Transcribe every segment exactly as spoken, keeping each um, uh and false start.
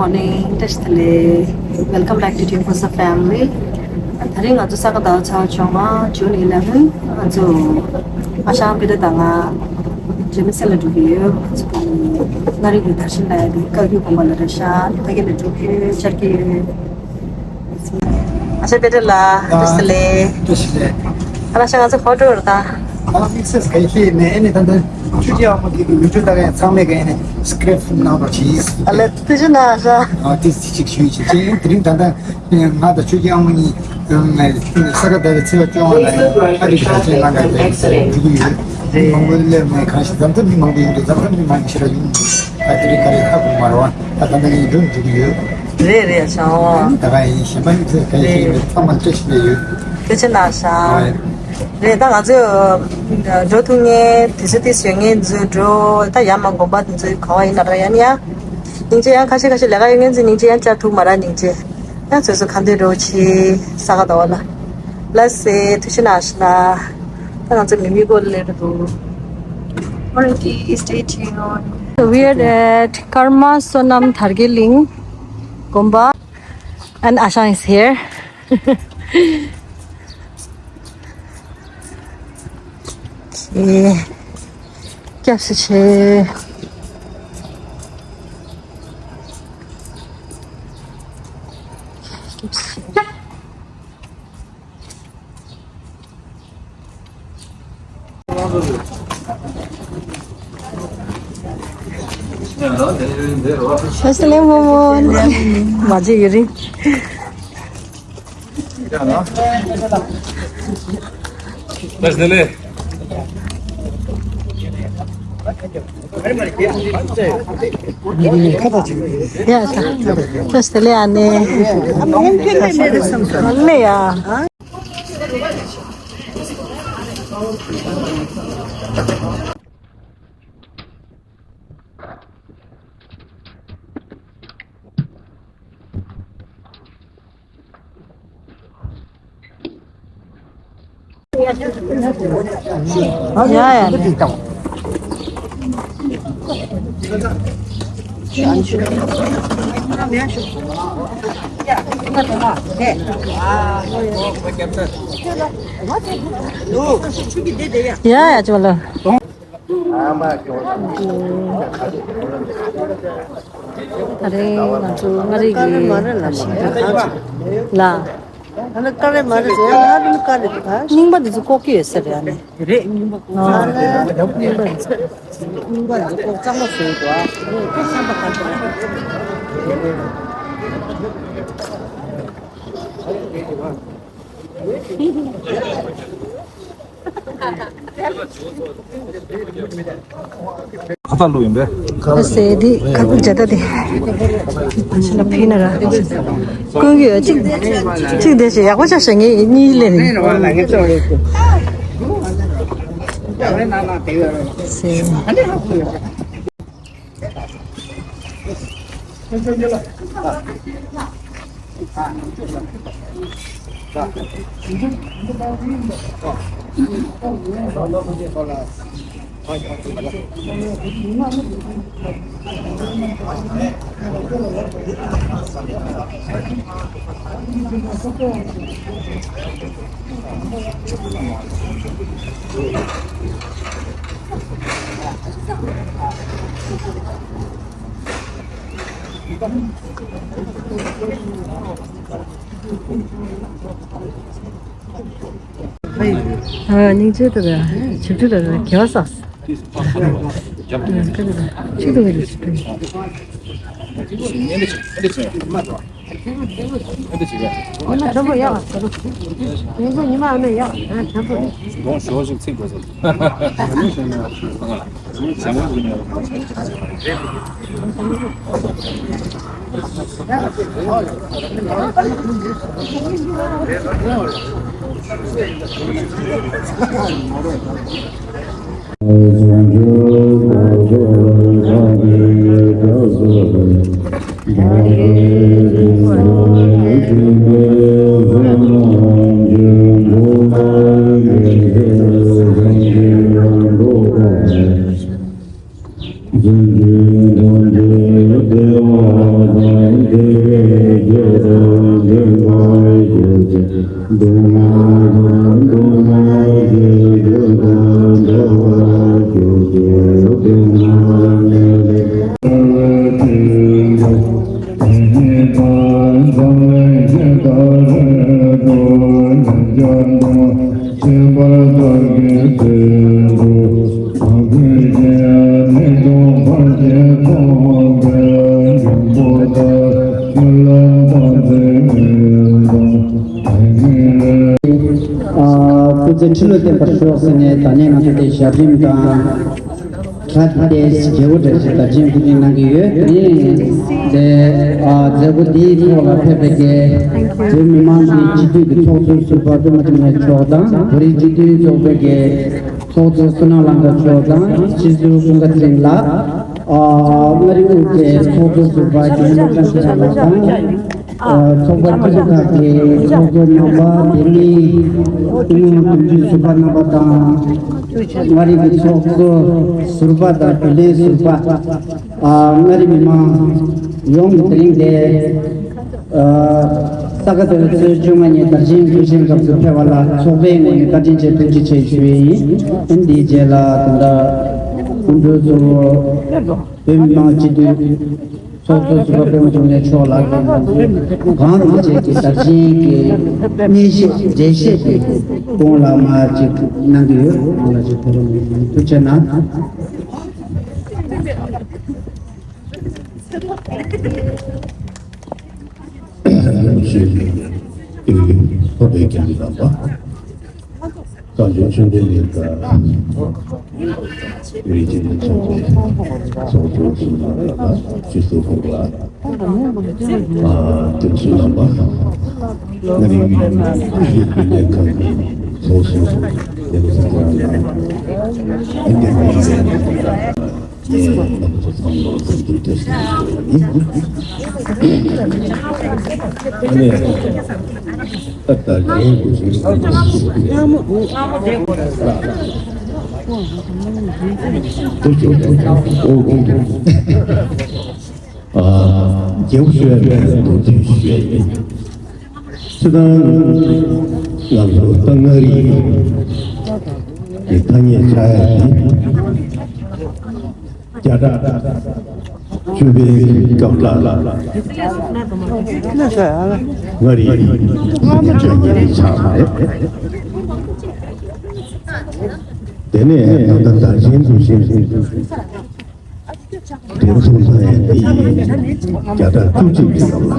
Morning, བཀྲ་ཤིས་བདེ་ལེགས། Welcome back to Team Fosa Family. དེ་རིང་ང་ཚོ་ས་ག་ཟླ་བ་ཚེས་བཅོ་ལྔ་June eleven ང་ཚོ་ཨ་ཞང་པི་ཏ་དང་ང་ཇེ་མི་སི་ལ་འགྲོ་གི་ཡོད། ང་ཚོ་མངའ་རིས་ཀྱི་དར་ཤིང་ལ་ཡ་དེ་བཀའ་བརྒྱུད་དགོན་པ་ལ་རེད་ཤག་ཕ་གི་ལ་འགྲོ་གི་ཡོད། ཆར་གི་ཡོད། ཨ་ཞང་པི་ཏ་ལགས་བཀྲ་ཤིས་བདེ་ལེགས། བཀྲ་ཤིས་བདེ་ལེགས། ཨ་ལ་ཞང་ང་ཚོ་ཕོ་ཊོ་རེད་ད། ཨ་མིག་སེར་ག་ཤེས་ནས་ཨེ་ནས་ད་ལྟ་ཆུ་རྐྱལ་དབང་མོ་དེ་གི་ལུས་སྦྱོང་ལྟ་མཁན་ཚང་མས་ག་ཨེ་ནས་སི་ཀེ་རེབ་གནང་རོགས་གྱིས། ཨ་ལས་ཐུགས་རྗེ་གནང་ཞག་ཨ་དེ་ཅིག་ཞུས་བྱས་ཅིག་དེ་རིང་ད་ལྟ་ང་དང་ཆུ་རྐྱལ་དབང་མོ་གཉིས་ས་ག་ཟླ་བའི་ཚེས་པ་བཅོ་ལྔ་ལ་ཨ་རི་གྲྭ་ཆེན་ལྷན་ཁང་དུ་འགྲོ་གི་ཡོད། མང་པོ་སླེབས་མེད། གང་ཞིག་འཛམ་ཐང་མི་མང་པོ་ཡིན་འདུག་འཛམ་ཐང་མི་མང་པོ་ཞེ་དྲག་ཡིན་འདུག་ཨ་དེ་རིང་ག་རེ་ཧ་གོ་མ་རེད་བ། ད་ད་ལྟ་ངས་འགྲོ་འགྲོ་གི་ཡོད། རེད་རེད་ཞང་ཨོ། ད་ག་ཡིན་གཞན་པ་མི་ཚོས་ག་ཡིན་ཤེས་ཡིན་ཚང་མ་བཀྲ་ཤིས་བདེ་ཡོད། ཐུགས་རྗེ་གནང་ཞག་རེད་ད་ང་ཚོས་འགྲོ་ཐུབ་མཁན་དུས་ཚོད་ཏིས་ཡོད་མཁན་ཚོས་འགྲོ། ད་ཡར་མར་དགོན་པ་དེ་ཚོའི་ག་བ་ཡིན་ན་ར་ཡ་ནི་ཡ། སྙིང་རྗེ། ཡང་ཁ་ཤས་ཁ་ཤས་ལས་ཀ་ཡོད་མཁན་ཚོས་སྙིང་རྗེ། ཡང་བཅར་ཐུབ་མ་ར་སྙིང་རྗེ། ཡང་ཚོད་སུ་ཁ་འདོན་འགྲོ་ཆེ་ས་ག་ཟླ་བ་ལ། ལ་སེ་ཐུགས་རྗེ་གནང་ཞག་ད་ང་ཚོ་མི་མི་སྐོར་ལས་རུ། Alrighty, stay tuned. We are at Karma Sonam Thargeling Gomba and Ashang is here. Okay. སྐྱབས་སུ་མཆི། སྐྱབས་སུ་མཆི། ཨ་སླེབས་མོ་མོ། མ་བརྗེད་ཡོད་རིང་། ཡ་ཡ་ཡ། ལེ་ཡ། ཡ་ཡ། ཡ་ཡ་ཅོ་ལ། ད་རེས་ང་ཚོ་མངའ་རིས་ཀྱི་ཞིང་ཁ་ལ། ཨ་ནི་ཀ་རེ་མ་རེད་ཟེར་ཡ་ལ་ཨ་རི་ཀ་རེ་འདུག་ག་རྙིང་པ་འདི་ཚོ་ལྐོག་གི་ཡོད་ས་རེད། ཨ་ནི་རེད། རྙིང་པ་ལྐོག་ཨ་ནི་རྙིང་པ་འདི་ཚོ་རྙིང་པ་འདི་ཚོ་ལྐོག་གཙང་མ་བཟོས་འདུག་ཨ་ནི་ཁོ་བསམ་པ་ག་འདྲ། ཁ་བཏགས་བླུགས་ཡིན་པས། ཨ་སེ་འདི་ཁ་བཏགས་བྱ་ད་དེ། ཕ་ཤི་ལ་ཕི་ན་ར། ཀུན་གྱི་གཅིག་གཅིག་དེ་ཞེ་ཡག་པོ་ཆགས་ཤག་ངས་གཉིས་ལེན། སེ། ཨ་སྙིང་རྗེ་དང་ཆིབས་བསྒྱུར་དང་དགེ་བ་བསགས། ཆིག་ཏུ་བས་ལ་ཆིག་ཏུ། ཉི་མ་ཆེན་པོ་ཡག་པ། ཉི་མ་ཉི་མ་ཨ་མས་ཡག་ཨ་ཆེན་པོ། གདོང་ཞོ་ཞིག་ཚིག་དགོས་ཟེར། སྐུ་ཚེ་ཁྲི་ལོ་བརྟན་པར་ཤོག་ཟེར་ནས་ད་ནས་ང་ཚོ་དེ་ཞབས་རིམ་དང་། ཁྲ་ཏེས་རྒྱལ་པོ་འདྲ་ཞིག་དར་ཆེན་སྐུ་རྟེན་གནང་གི་ཡོད། དེ་ནས་དེ་མཛད་སྒོ་འདིའི་ཐོག་ལ་ཕེབས་པའི་གི་བོད་མི་མང་གི་སྤྱི་འཐུས་ཀྱི་ཚོགས་གཙོ་ཟུར་པ་པད་མ་འབྱུང་གནས་མཆོག་དང་། བོད་རིགས་སྤྱི་མཐུན་ཚོགས་པའི་གི་ཚོགས་གཙོ་བསོད་ནམས་གླང་མཁར་མཆོག་དང་། སྤྱི་ཟུར་ཀུན་དགའ་ཚེ་རིང་ལགས། མངའ་རིས་དབུས་ཀྱི་ཚོགས་གཙོ་ཟུར་པ་རྒན་བློ་བཟང་སྐྱིད་ལགས་དང་། ཚོགས་པ་སྐྱིད་སྡུག་ཁག་གི་ཚོགས་གཙོ་རྣམ་པ། དེ་ནས་ཐུན་མོང་དོན་གཅོད་ཟུར་པ་རྣམ་པ་དང་། མངའ་རིས་ཀྱི་ཚོགས་གཙོ་ཟུར་པ་དང་བུ་ལོན་ཟུར་པ། མངའ་རིས་མི་མང་ཡོངས་ཀྱིས་དེ་རིང་འདིར་ས་ག་ཟླ་བའི་ཚེས་བཅོ་ལྔ་ཉིན་དར་ཆེན་སྐུ་བཞེངས་སྐབས་སུ་ཕེབས་པ་ལ་ཚོགས་པའི་ངོས་ནས་བཀའ་དྲིན་ཆེ་ཐུགས་རྗེ་ཆེ་ཞུ་ཡི་ཡིན། འདིའི་རྗེས་ལ་ད་ལྟ་སྐུ་མགྲོན་གཙོ་བོ་བོད་མི་མང་སྤྱི་འཐུས་ཚོགས་གཙོ་ཟུར་པ་པད་མ་འབྱུང་གནས་མཆོག་ལགས་ཀྱིས་ང་ཚོའི་གང་རུང་བཅས་ཀྱི་དར་ཆེན་གྱི་སྙན་ཞུ་འགྲེལ་བཤད་དེ་གོང་ལ་མར་ཅིག་གནང་གི་ཡོད། གོང་ལ་ཅིག་ཕེབས་རོགས་གནང་། ཐུགས་རྗེ་གནང་། ཚོགས་པའི་རྒྱུན་ལས་རྣམ་པ། བཀའ་འགྱུར་ཆོས་འབྲེལ་ལས་ཀ་རིགས་ཀྱི་ལས་ཚོགས་པའི་ཚོགས་གཙོ་ཟུར་པ་ལགས། སྤྱི་ཟུར་སྐུ་ལགས། དོན་གཅོད་རྣམ་པ། མངའ་རིས་ཡུལ་གྱི་ལས་ཁང་གི་ཚོགས་ཟུར་ལས་ཀ་ཟུར་པ་ལགས། འདི་འདྲ་མི་འདྲ་ངས་རྣམ་པ་ཚོ་ཚང་མ་ལ་འཚམས་འདྲི་བཀྲ་ཤིས་བདེ་ལེགས་ཞུ་ཡི་ཡིན། ཨ་ནི། ད་ལྟ་རྒན་གོ་ཆེན་ཨ། རྒྱལ་པོ་ཞུ་ཡ་མེད་ན་མདོར་བསྡུས་ཞུ་ཡ་ཡིན། སྤྱིར་བཏང་ང་ཚོ་ད་མངའ་རིས་ཀྱི་ཐ་སྙད་ཆགས་ཡ་དེ། བརྒྱ་ཕྲག་བཅུ་པའི་སྐབས་ལ་མངའ་རིས་ཆགས་ཡིན་ཆགས་མ་རེད། དེ་ནས་ད་ལྟ་དར་ཆེན་དུ་ཕྱིན་དེ་ཚོ་ལ་ཡང་འདི་ཡིན། བརྒྱ་ཕྲག་བཅུ་གཅིག་པའི་སྐབས་ལ།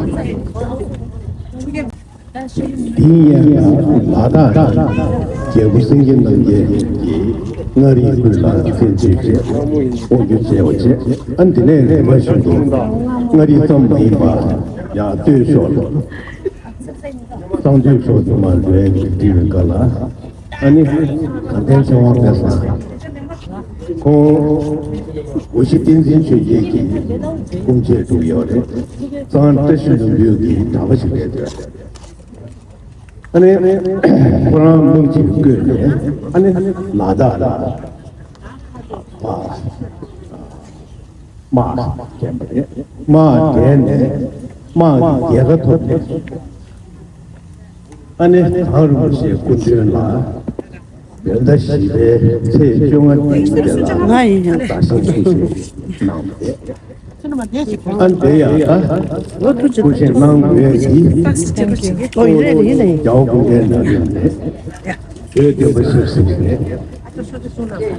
དེའི་སྔོན་ལ་ལ་དྭགས་རྒྱལ་པོ་སེང་གེ་རྣམ་རྒྱལ་གྱིས་མངའ་རིས་ཁུལ་ལ་བཙན་འཛུལ་བྱས་དབང་སྒྱུར་བྱས་པ་བྱས། ཨ་ནི་དེ་ནས་རིམ་པ་བཞིན་དུ་མངའ་རིས་ཙམ་མ་ཡིན་པར་ཡང་སྟོད་ཕྱོགས་ལ་གཙང་སྟོད་ཕྱོགས་དུ་མར་འགྲོ་ཡ་གི་དུས་སྐབས་ལ། ཨ་ནི་དགའ་ལྡན་ཚེ་དབང་སྐལ་བཟང་ཁོང་སྒོ་བཞི་བསྟན་འཛིན་ཆོས་རྒྱལ་གྱི་སྐུ་མཆེད་དུ་ཡོད་རེད། གཙང་བཀྲ་ཤིས་ལྷུན་པོའི་གི་གྲྭ་པ་ཞིག་རེད་འདུག་ཨ་ནི་ཁོ་རང་རྨང་གཅིག་བསྐོས་ནས་ཨ་ནི་ལ་དྭགས་ལ་དམག་བརྒྱབ་པ་རེད། དམག་བརྒྱབ་ནས་དམག་གི་རྒྱལ་ཁ་ཐོབ་ནས། ཨ་ནི་གངས་རིན་པོ་ཆེའི་སྐུ་མདུན་ལ་བོད་ཟླ་བཞི་པའི་ཚེས་བཅོ་ལྔ་ཉིན་དེ་ལ་ང་ཡིན་ཡང་དར་ཆེན་སྐུ་བཞེངས་གནང་བ་རེད། ཨ་ནི་དེ་ཡང་ད་སྐུ་བཞེངས་གནང་དགོས་ཀྱི་ཨོ་ཡིན་རེད་ཡིན་རེད། རྒྱལ་བ་ཀུན་དགའ་ནང་བཞིན་རེད། བོད་བསྟན་པ་ཆབ་སྲིད་རེད།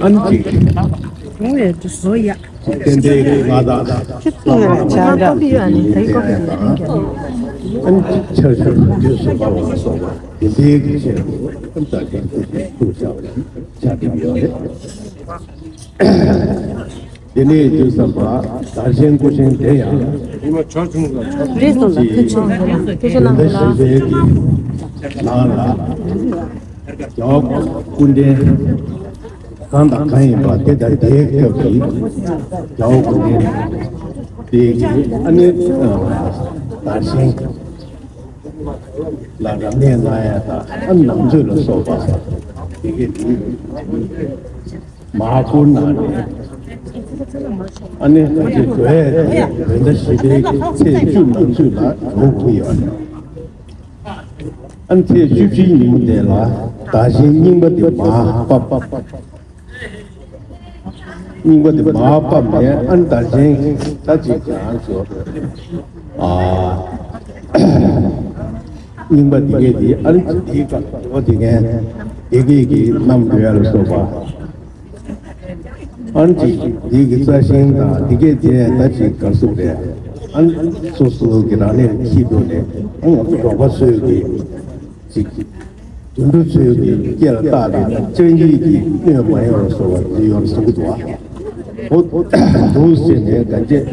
ཨ་ནི་ཅིག་ཨོ་ཡ་དུ་བཟོ་ཡ། རྟེན་འབྲེལ་གྱི་མངའ་བདག་བླ་མ་རྣམ་པ་ཀུན་གྱི་ཡོན་ཏན་དང་། ཨ་ནི་ཕྱག་ཞུ་དུས་གསུམ་པ་ལ་སོགས་པ་དེ་འདྲའི་གི་ཆེད་དུ་ཨ་ནི་ད་ཐེངས་སྐུ་བཞེངས་ཕྱག་བྲིས་ཡོད་རེད། དེ་ནས་དུས་གསུམ་པ་དར་ཆེན་སྐུ་བཞེངས་དེ་ཡང་རེད་སོང་ཙང་ཐུགས་ཆེ་ཐུགས་ཆེ་གནང་དགོས་ལ། རྒྱལ་བ་སྐུ་ཕྲེང་གང་དང་གང་ཡིན་པ་དེ་དང་དེའི་སྐབས་ཀྱི་རྒྱལ་བ་སྐུ་ཕྲེང་དེ་གི་ཨ་ནི་དར་ཆེན་ལ་རབ་གནས་གནང་ཡ་དང་ཨ་ནི་ནང་མཛོད་ལ་སོགས་པ་དེ་གའི་དེ་མར་བསྐུར་གནང་ནས། ཨ་ནི་ད་ཅི་འགྲོ་ཡས་དེ་བོད་ཟླ་བཞི་པའི་ཚེས་བཅུ་ནང་ཚུད་ལ་འགྲོ་དགོས་ཡོད་རེད། ཨ་ནི་ཚེས་བཅུ་བཞིའི་ཉིན་མོ་དེ་ལ་བདག་ཆེན་རྙིང་པ་དེ་མར་ཕབ། རྙིང་པ་དེ་མར་ཕབ་ནས་ཨ་ནི་བདག་ཆེན་ད་ཅིག་ང་ཚོ་ཨ། རྙིང་པ་འདི་གས་འདི་ཨ་ནི་འདིའི་སྐབས་འོ་དེ་ངས་དེ་གས་ཀྱི་རྣམ་འགྲོ་ཡ་ལ་སོགས་པ། ཨ་ནི་ཅིག་འདི་གི་རྩ་ཤིང་དང་འདི་གས་དེ་ད་ཅིག་གར་སོགས་རེད། ཨ་ནི་སོ་སོ་གི་རང་ལས་ཤི་འགྲོ་ནས་ཨ་ང་ཚོ་འབྲོག་པ་ཚོས་ཀྱི་ཅིག་དུད་འགྲོ་ཚོས་ཀྱི་སྐེ་ལ་བཏགས་ཏེ་སྤྱང་ཀི་གི་གནོད་མ་ཡོང་བ་བཟོ་བ་དེ་ཡོང་གསུང་གི་འདུག་ཨ། འོ་འདུག་ཟེར་ནས་ག་འདྲས་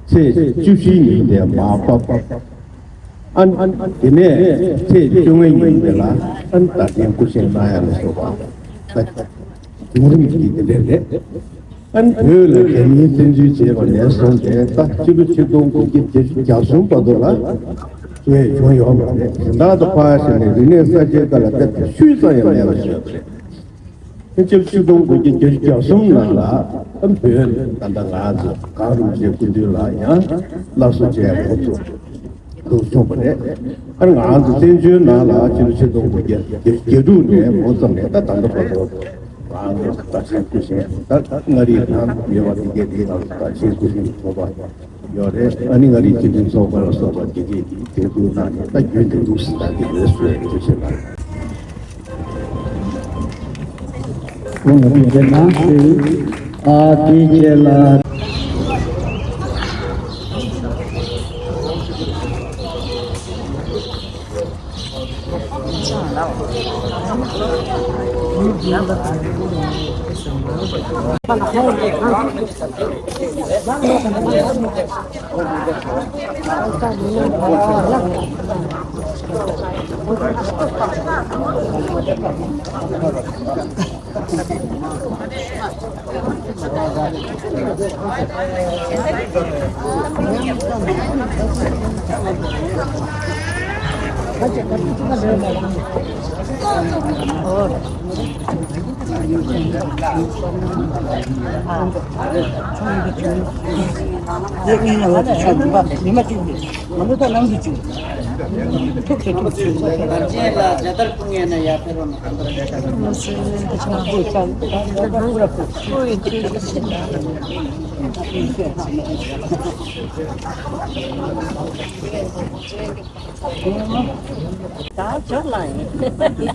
ཚེས་བཅུ་བཞིའི་ཉིན་དེ་མར་ཕབ། ཨ་ནི་དེ་ནས་ཚེས་བཅོ་ལྔའི་ཉིན་དེ་ལ་ཨ་ནི་བདག་རྐྱེན་སྐུ་བཞེངས་གནང་ཡ་ལ་སོགས་པ་ད་བྱུང་རིམ་གྱི་དེ་འདྲ་རེད། ཨ་ནི་བོད་ལ་རྒྱ་མིའི་བཙན་འཛུལ་བྱས་པ་ནས་བཟུང་སྟེ་ད་སྤྱི་ལོ་ཆིག་སྟོང་དགུ་བརྒྱ་བརྒྱད་ཅུ་གྱ་གསུམ་བར་དུ་ལ་བཙན་བྱོལ་བྱུང་ཡོད་མ་རེད། གཞན་དག་ཏུ་ཕར་ཕྱིན་ནས་རིག་གནས་གསར་བརྗེའི་སྐབས་ལ་དཔེ་ཤུལ་ཙམ་ཡང་མེད་པ་བཟོས་པ་རེད། ཕྱི་ཕྱིར་ཆིག་སྟོང་དགུ་བརྒྱ་བརྒྱད་ཅུ་གྱ་གསུམ་ནང་ལ་ཨ་བོད་ད་ལྟ་ང་ཚོ་གངས་རིན་པོ་ཆེའི་སྐུ་མདུན་ལ་ཡང་སླར་གསོ་བྱས་འགོ་བཙུགས་འདུག་བྱུང་བ་རེད། ཨ་ང་ཚོ་བཙན་བྱོལ་ནང་ལ་ཕྱི་ལོ་ཆིག་སྟོང་དགུ་བརྒྱ་བརྒྱད་ཅུ་གྱ་དྲུག་ནས་འགོ་བརྩམས་ནས་ད་ད་ལྟ་བར་དུ་ང་ཚོ་བདག་ཆེན་སྐུ་བཞེངས་ད་མངའ་རིས་ནང་ཡོད་པ་དེ་གས་དེ་ང་ཚོ་བདག་ཆེན་སྐུ་བཞེངས་ཚོགས་པ། ཡོད་རེད། ཨ་ནི་མངའ་རིས་སྤྱི་མཐུན་ཚོགས་པ་ལ་སོགས་པ་དེ་གས་ཀྱིས་དེ་ཚོའི་ནང་ནས་ད་རྒྱུན་དུ་འདུག་སེ་ད་དེ་རེད་ཟེར་ཞུ་ཆེད་ལ། ཁོང་ལ་དེ་འདྲ་གནང་ཞུ། ཨ་དེ་རྗེས་ལ། ཉི་མ་གཅིག་ནས་ང་ཚོ་ད་ནང་གི་གཅིག་ཐུག་ཐུག་ཐུག་ཐུག་ཅན་ལ་ཇ་དར་སྤུངས་ཡས་ན་ཡ་ཕེ་རོ་ན་ག་འདྲ་རེད། ད་ཇོག་ལ་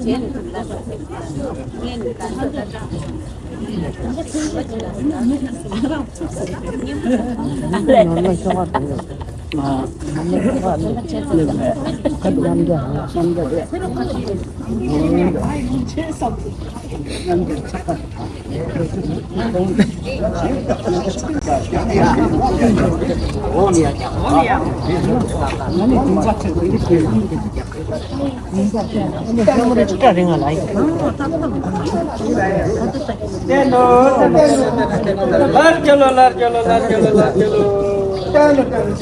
ཡིན། ལར་ཅོ་ལོ། ལར་ཅོ་ལོ། ལར་ཅོ་ལོ། ལར་ཅོ་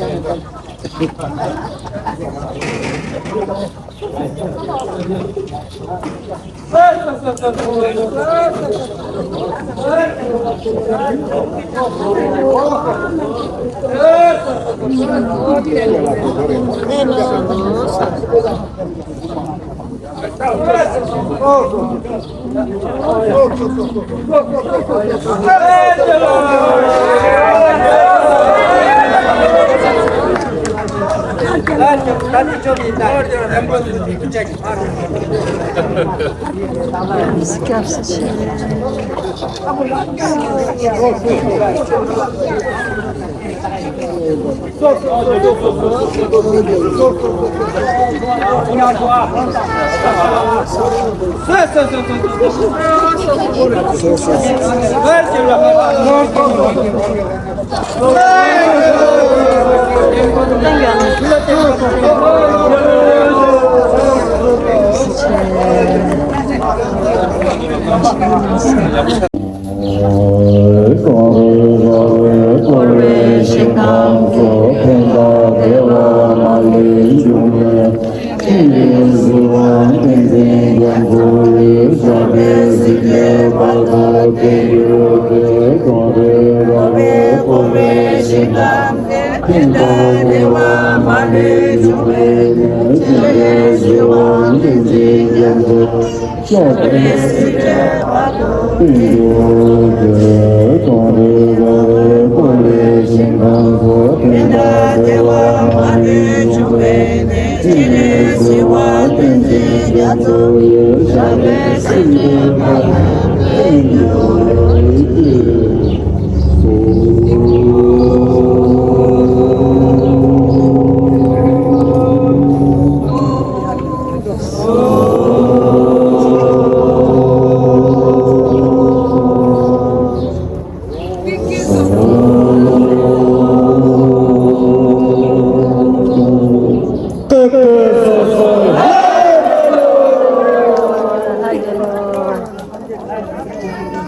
ལོ། ཀྲོང་རེ་ར་བའི་བསྐོར་བའི་ཞིང་ཁམས་སུ། ཕན་དང་བདེ་བ་མ་ལུས་འབྱུང་བའི། ཕྱི་ཡི་གཟུ་བ་བསྟན་འཛིན་རྒྱ་མཚོ་ཡི། ཟབ་པའི་གཟི་འོད་བར་དུ་བརྟན་གྱུར་ཏེ། ཀྲོང་རེ་ར་བའི་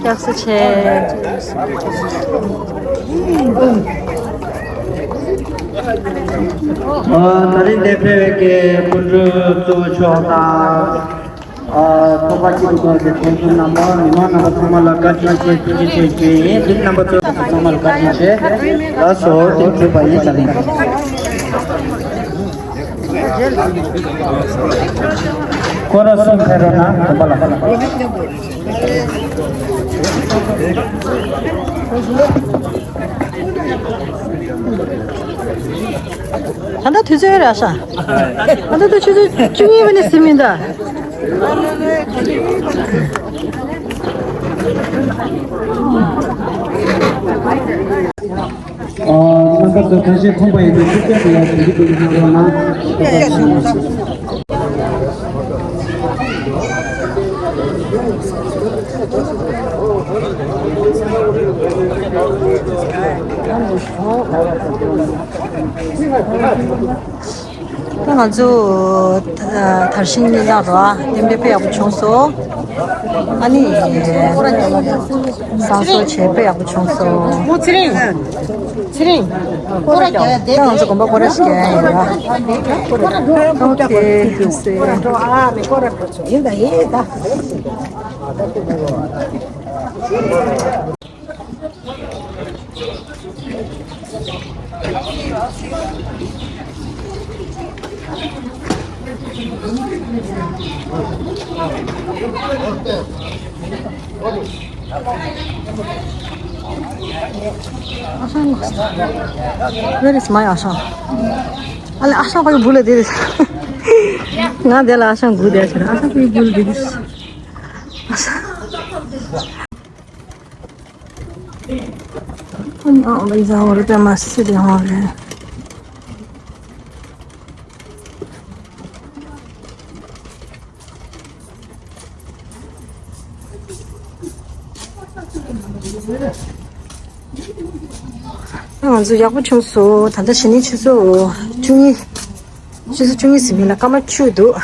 སྐྱག་སུ་ཆེ། ཨ། ད་རིང་འདིར་ཕེབས་པའི་སྐུ་མགྲོན་གཙོ་བོ་མཆོག་དང་། ཨ། ཚོགས་པ་སྐྱིད་སྡུག་ཁག་གི་ཚོགས་གཙོ་རྣམ་པ། མི་མང་རྣམ་པ་ཚང་མ་ལ་བཀའ་དྲིན་ཆེ། ཐུགས་རྗེ་ཆེ་ཞུ་ཡིན། འདི་རྣམ་པ་ཚོ་ཚང་མ་ལ་བཀའ་དྲིན་ཆེ། ལགས་སོ། དེ་གྲུབ་པ་ཡིན། ད་རིང་སྐོར་ར་གསུམ་ཕེབས་རོགས་གནང་། དགོན་པ་ལ། ད་ལྟ་དུས་ཚོད་རེད་ཤག་ད་ལྟ་ཆུ་ཚོད་བཅུ་གཉིས་པ་ནས་ཟིན་མིན་ད། ཨ། རྣམ་པ་ཚོ་གང་ཞིག་ཁོམ་པ་ཡིན་ན་ཐུགས་རྗེ་ཆེ། ཡར་དེ་འདྲ་གནང་རོགས་གནང་། ད་ང་ཚོ་ད་དར་ཤིང་གཉིས་ལ་རོ་གདན་འདྲེན་དཔེ་ཡག་པོ་བྱུང་སོང་། ཨ་ནི་བསང་གསོལ་བྱས་དཔེ་ཡག་པོ་བྱུང་སོང་། མོ་ཚེ་རིང་། ཚེ་རིང་། ད་ང་ཚོ་དགོན་པ་སྐོར་ར་ཞིག་རྒྱག་ཡ་ཡིན་ར། ཨོ་ཁེ། ཡིན་ད་ཡིན་ད། Where is my ཨ་ཞང་། ཨ་ལེ། ཨ་ཞང་ཁོ་ཡི་སྦུག་ལ་བསྡད། ང་དེ་ལ་ཨ་ཞང་སྒུག་བསྡད་ཤག་ཨ་ཞང་ཁོ་ཡི་སྦུག་ལ་བསྡད། ཨ་ཞང་། ཨ་ལེ། ཨ་ལེ། ང་ཚོ་ཡག་པོ་བྱུང་སོང་། ད་ལྟ་གཞེས་ནིང་ཆུ་ཚོད་བཅུ་གཉིས། ཆུ་ཚོད་བཅུ་གཉིས་ཟིན་པ་ལ་སྐར་མ་བཅུ་འདུག་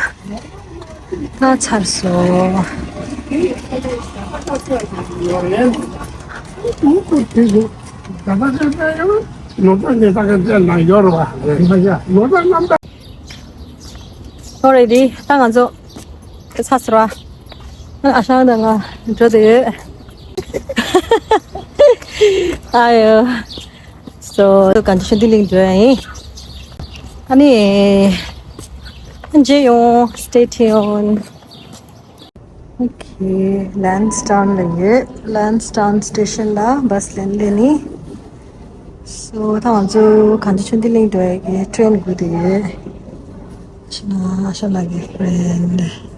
ལྷག་ཚར་སོང་། ཨོ་རེ་ཌི། ད་ང་ཚོ་ཚར་སོང་། ཨ་ཞང་དང་ང་འགྲོ་བསྡད་ཡོད། ཨ་ཡོ། So གངས་ཅན་ཆོས་ལྡན་གླིང་འགྲོ་ཡ་ཡིན། ཨ་ནི་མཇལ་ཡོང་། Stay tuned. Okay, Lansdowne ལ་ཡོད། Lansdowne station ལ་བྷ་སི་ལེན་ལེན་ནི། So ད་ང་ཚོ་གངས་ཅན་ཆོས་ལྡན་གླིང་འགྲོ་ཡ་གི་ཊེན་སྒུག་བསྡད་ཡོད། ཤ་ལ་ཤ་ལ་གི་friend།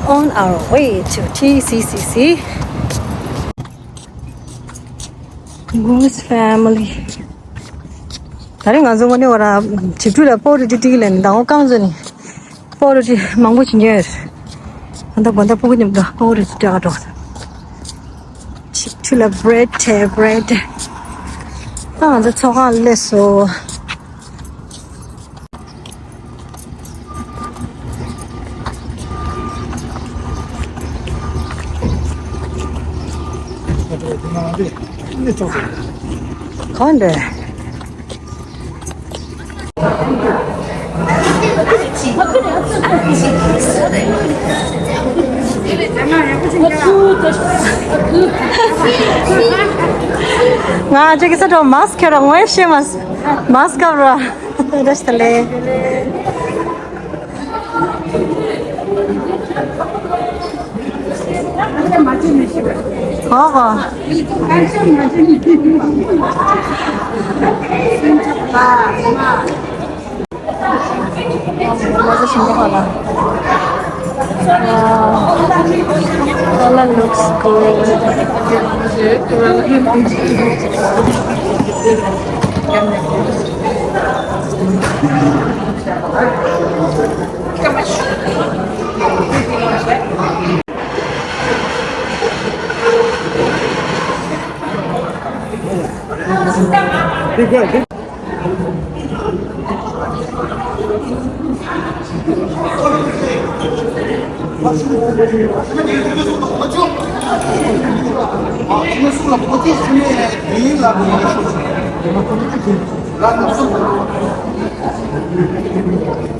On our way to T C C C. Goose family. ད་རེས་ང་ཚོ་དངོས་གནས་བ་ར་ཆིབས་ཕྲུག་ལ་པོ་རི་ཏི་ཏི་ལ་ནི་མདང་དགོང་རྐང་བཙུགས་ནས་པོ་རི་ཏི་མང་པོ་བྱིན་གྱི་ཡོད། ད་ལྟ་དགོང་དག་སྤུ་གུ་མཉམ་དུ་པོ་རི་ཏི་སྤྲད་ག་འགྲོ། ཆིབས་ཕྲུག་ལ་བྷི་རེཌ་སྤྲད། བྷི་རེཌ། ད་ང་ཚོ་ཚོགས་ཁང་སླེབས་སོང་། གང་འདྲ། ང་ཅིག་གིས་ས་འགྲོ་མཱ་སི་ཁྱེར་ར་ངོ་ཤེས་མ་མཱ་སི་ཁབ་ར་རེ་ཞིག་ལས། ཧོ་ཧོ། Wow. Color looks good.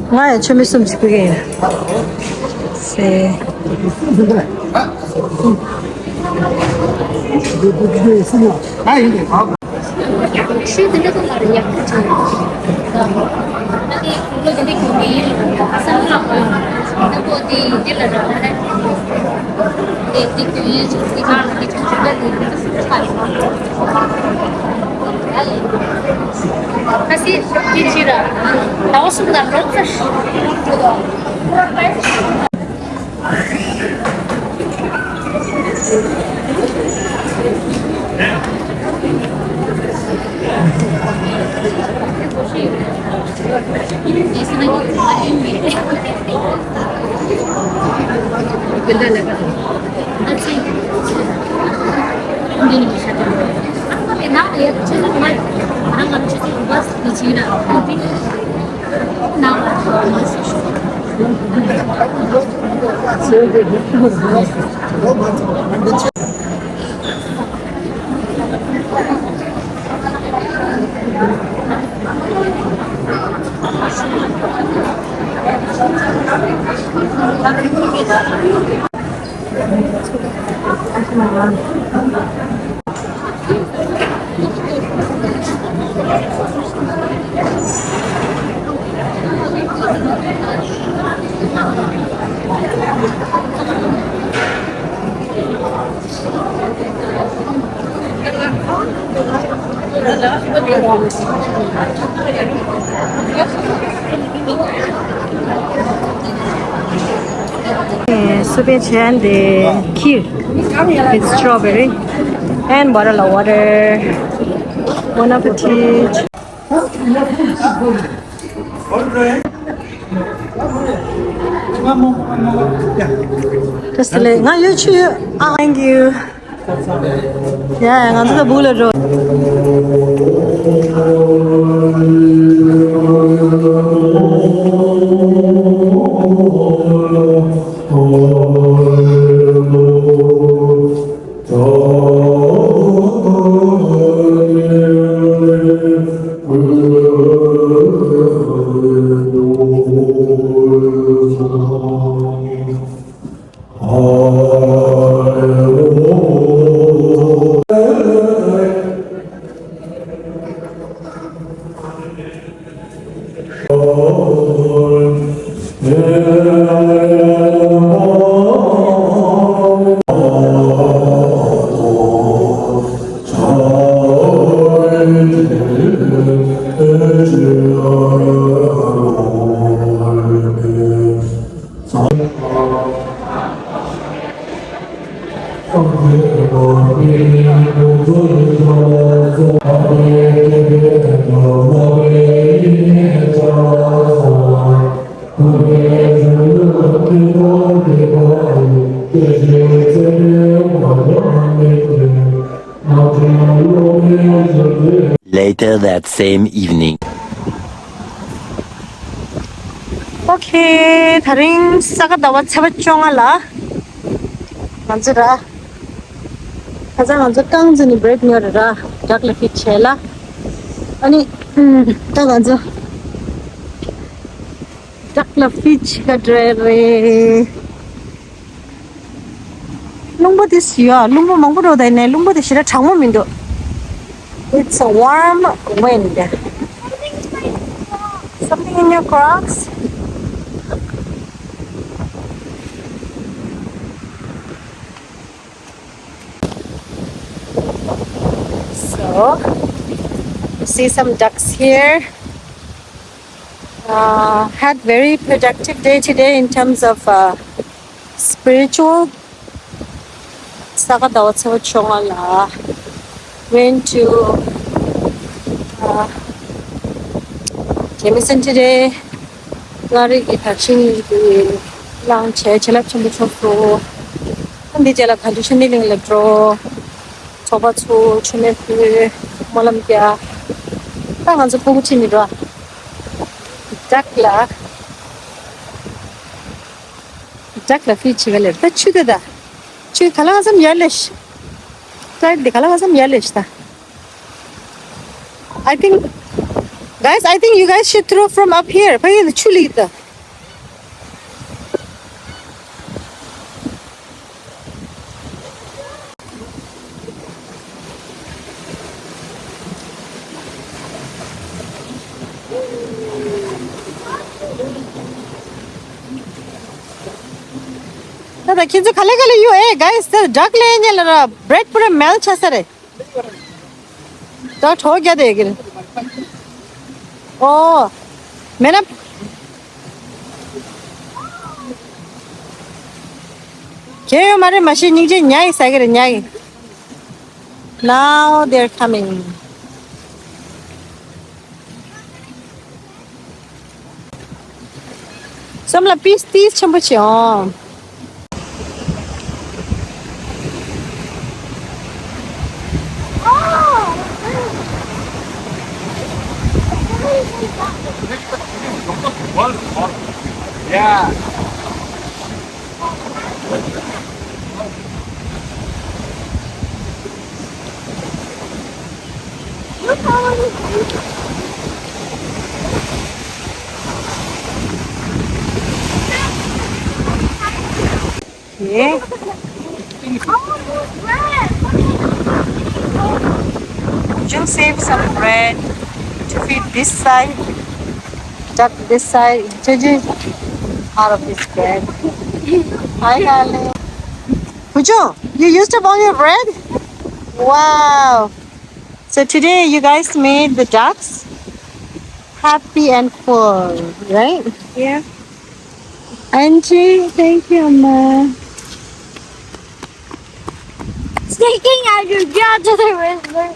ང་ཡང་མཆོད་མེ་གསུམ་ཞིག་ཕུལ་གྱི་ཡིན། སེ། ཤི་དེ་འདྲ་ཚོ་ལ་ཡག་པོ་བྱུང་། ཨ་ནི་ཁོང་ཚོ་དེ་འདྲ་གྱོན་གྱི་ཡིན། བསམ་བློ་ལ་ཁོང་ཚོ་དེ་འདི་ལ་རག་ལས། དེ་དེ་གྱོན་ཡས་ཅིག་དེ་ག་ལ་དེ་ཆུང་ཆུང་འདྲ་དེ་འདྲ་ཚོ་ཁ་ལ། ཁ་སི་དེ་ཅི་ར། ཟླ་བ་གསུམ་ལ་རོགས་ཚ། སུ་པའི་ཆན་དེ་ཁིར། It's strawberry and bottle of water. Bon appetit. Just like, ང་ཡོད་ཆུ་ཡོད། ཨ། Thank you. ཡ་ཡ། ང་ཚོ་ད་སྦུག་ལ་འགྲོ། Later that same evening. Okay, ད་རིང་ས་ག་ཟླ་བ་ཚེས་པ་བཅོ་ལྔ་ལ་ང་ཚོ་ར་ ཁ་སང་ང་ཚོ་རྐང་བཙུགས་ནས་བྷི་རེག་ཉོས་རེད་ར། ཌག་ལ་ཕིཌ་བྱས་ལ། ཨ་ནི་ད་ང་ཚོ་ཌག་ལ་ཕིཌ་བྱེད་ག་འགྲོ་རེད། རླུང་བུ་དེ་ཡོད། རླུང་བུ་མང་པོ་འགྲོ་ད་ནས་རླུང་བུ་དེ་ཞེ་དྲག་གྲང་མོ་མི་འདུག It's a warm wind. Something in your Crocs? So, see some ducks here. Uh, had very productive day today in terms of uh, spiritual. ས་ག་ཟླ་བ་ཚེས་པ་བཅོ་ལྔ་ལ་went to uh, Jameson today. མངའ་རིས་ཀྱི་དར་ཆེན་གྱི་བླངས་བྱས་བྱིན་རླབས་ཆེན་པོ་བྱུང་སོང་། འདི་རྗེས་ལ་ག་འདུ་ཤིན་ཏི་གླིང་ལ་འགྲོ། ཚོགས་པ་ཚོ་མཆོད་མེ་ཕུལ། སྨོན་ལམ་རྒྱག་ད་ང་ཚོ་ཕྲུ་གུ་ཁྲིད་ནས་འགྲོ། ཌག་ལ། ཌག་ལ་ཕིཌ་བྱེད་ག་ལེར་ད་ཆུ་དེ་ད། ཆུ་ག་ལ་ག་ཙམ་ཡར་ལས་ཤི། ཊའིཌ་དེ་ག་ལ་ག་ཙམ་ཡར་ལས་ཤི་ད། I think, guys, I think you guys should throw from up here. ཕ་གི་ཆུ་ལིག་ད། ད་ད་ཁྱེད་ཚོ་ག་ལེ་ག་ལེ་ཡོད་ཨེ། guys, ད་ཌག་ལེན་ཉེ་ལ་ར་བྷི་རེཌ་པུ་ར་མེལ་ཆ་ས་རེད། ད་གྲོགས་རྒྱ་དེ་གིར། ཨོ། མེད་ན། གལ་ཡོད་མ་རེད་མ་གཞི་སྙིང་རྗེ་ཉག་གི་ཟ་གི་རེད་ཉག་གི། Now they're coming. སོམ་ལ་པིས་ཏིས་ཆེན་པོ་བྱེད་ཨང་། Yeah. Okay. Would you save some bread to feed this side? That this side, Gigi, out of this bread. Hi, darling. Pujo, you used up all your bread? Wow. So today you guys made the ducks happy and full, right? Yeah. Angie, thank you, Amma. Sticking out your jaw to the river.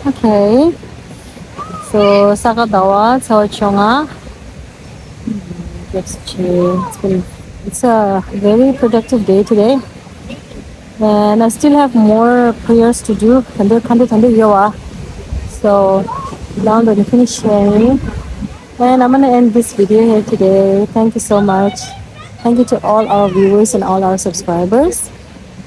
Okay. So, ས་ག་ཟླ་བ་ཚེས་པ་བཅོ་ལྔ། Let's see. It's been, it's a very productive day today. And I still have more prayers to do. And they're kind of, kind of, so, now I'm gonna finish sharing. And I'm gonna end this video here today. Thank you so much. Thank you to all our viewers and all our subscribers.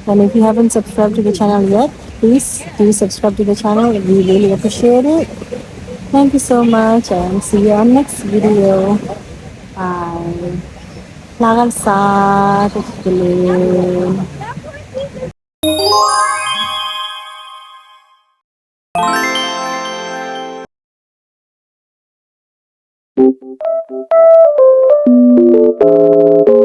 And if you haven't subscribed to the channel yet, please do subscribe to the channel. We really appreciate it. Thank you so much and see you on next video. Bye. ལྷག་དཀར་བཟང་།